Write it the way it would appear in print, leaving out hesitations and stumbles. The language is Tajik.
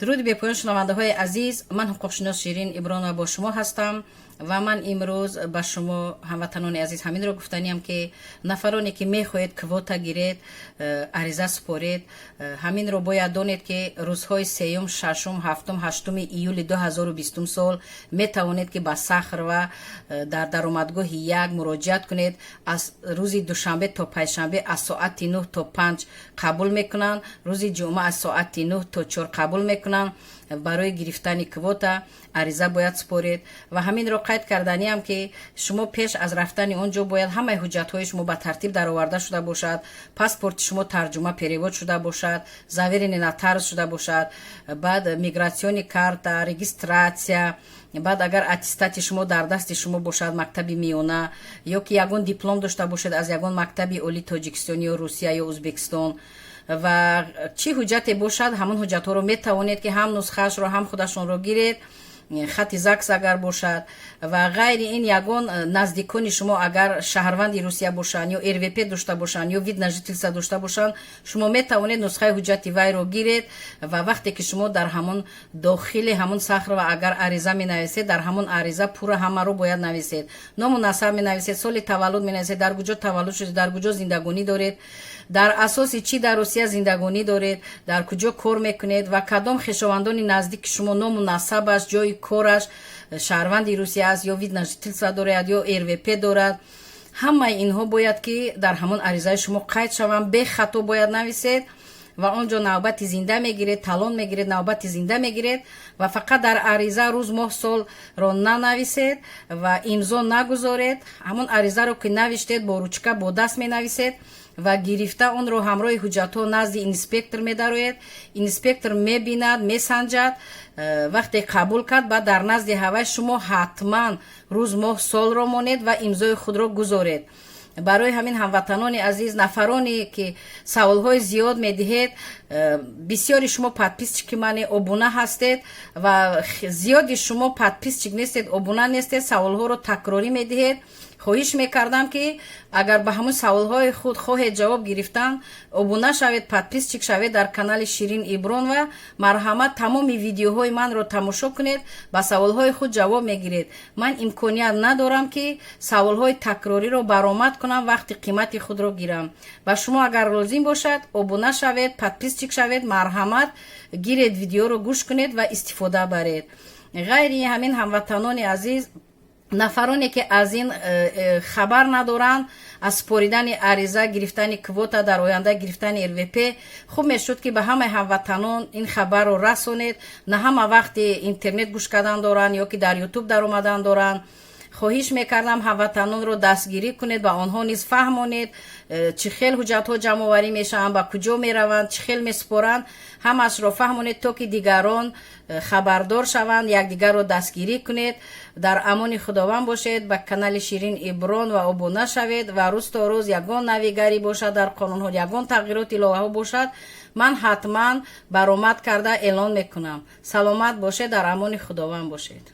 Дуруди бепоён, шунавандаҳои азиз. Ман ҳуқуқшинос Ширин Ибронова бо шумо ҳастам ва ман имрӯз ба шумо, ҳамватанони азиз, ҳаминро гуфтаниям, ки нафароне ки мехоҳед квота гиред, ариза супоред, ҳаминро бояд донед, ки рӯзҳои сеюм, шашум, ҳафтум, ҳаштуми июли 2020 сол метавонед, ки ба Сахарова дар даромадгоҳи як муроҷиат кунед. Аз рӯзи душанбе то панҷшанбе аз соати 9 то 5 қабул мекунанд, рӯзи ҷумъа аз соати 9 то 4 қабул мекунанд. Барои гирифтани квота ариза бояд супоред. Ва ҳаминро қайд карданиам, ки шумо пеш аз рафтани он ҷо бояд ҳамаи ҳуҷҷатҳои шумо ба тартиб дароварда шуда бошад, паспорти шумо тарҷума, перевод шуда бошад, заверенный нотариус шуда бошад, баъд миграционный карта, регистрация, баъд агар аттестати шумо дар дасти шумо бошад, мактаби миёна ё ки ягон диплом дошта бошед аз ягон мактаби олии Тоҷикистон ё Русия ё Ӯзбекистон ва чӣ ҳуҷҷате бошад, ҳамон ҳуҷҷатҳоро метавонед, ки ҳам нусхаашро, ҳам худашонро гиред, хати ЗАГС агар бошад ва ғайри ин. Ягон наздикони шумо агар шаҳрванди Русия бошанд ё РВП дошта бошанд ё вид на жительство дошта бошанд, шумо метавонед нусхаи ҳуҷҷати вайро гиред. Ва вақте ки шумо дар ҳамон дохили ҳамон Сахарова агар ариза менависед, дар ҳамон ариза пурра ҳамаро бояд нависед: ному насаб менависед, соли таваллуд менависед, дар куҷо таваллуд шудед, дар куҷо зиндагонӣ доред, дар асоси чӣ дар Русия зиндагонӣ доред, дар куҷо кор мекунед ва кадом хешовандони наздики шумо, ному насабаш, ҷои кораш, шаҳрванди Русия аст ё вид на жительство дорад ё РВП дорад. Ҳамаи инҳо бояд ки дар ҳамон аризаи шумо қайд шаванд, бехато бояд нависед. Ва он ҷо навбати зинда мегиред, талон мегиред, навбати зинда мегиред. Ва фақат дар ариза рӯз, моҳ, солро нанависед ва имзо нагузоред. Ҳамон аризаро ки навиштед, бо ручка, бо даст менависед ва гирифта онро ҳамроҳи ҳуҷҷатҳо назди инспектор медароед. Инспектор мебинад, месанҷад. Вақте қабул кард, баъд дар назди ҳавай шумо ҳатман рӯз, моҳ, солро монед ва имзои худро гузоред. Барои ҳамин, ҳамватанони азиз, нафароне ки саволҳои зиёд медиҳед, бисёри шумо подписчики мане, обуна ҳастед ва зиёди шумо подписчик нестед, обуна нестед, саволҳоро такрорӣ медиҳед. Хоҳиш мекардам, ки агар ба ҳамон саволҳои худ хоҳед ҷавоб гирифтан, обуна шавед, подписчик шавед дар канали Ширин Ибронова. Марҳамат, тамоми видеоҳои манро тамошо кунед, ба саволҳои худ ҷавоб мегиред. Ман имконият надорам, ки саволҳои такрориро баромад кунам, вақти қимати худро гирам. Ба шумо агар лозим бошад, обуна шавед, подписчик шавед, марҳамат, гиред, видеоро гӯш кунед ва истифода баред. Ғайри ҳамин, ҳамватанони азиз, нафароне ки аз ин хабар надоранд, аз супоридани ариза, гирифтани квота, дар оянда гирифтани РВП, хуб мешуд, ки ба ҳамаи ҳамватанон ин хабарро расонед. На ҳама вақти интернет гӯш кардан доранд ё ки дар Ютуб даромадан доранд. Хоҳиш мекардам, ҳамватанонро дастгирӣ кунед, ба онҳо низ фаҳмонед, чӣ хел ҳуҷҷатҳо ҷамъоварӣ мешаванд, ба куҷо мераванд, чӣ хел месупоранд. Ҳамаашро фаҳмонед, то ки дигарон хабардор шаванд. Якдигарро дастгирӣ кунед. Дар амони Худованд бошед. Ба канали Ширин Ибронова обуна шавед ва рӯз то рӯз ягон навигарӣ бошад дар қонунҳо, ягон тағйироти иловаҳо бошад, ман ҳатман баромад карда эълон мекунам. Саломат бошед, дар амони Худованд бошед.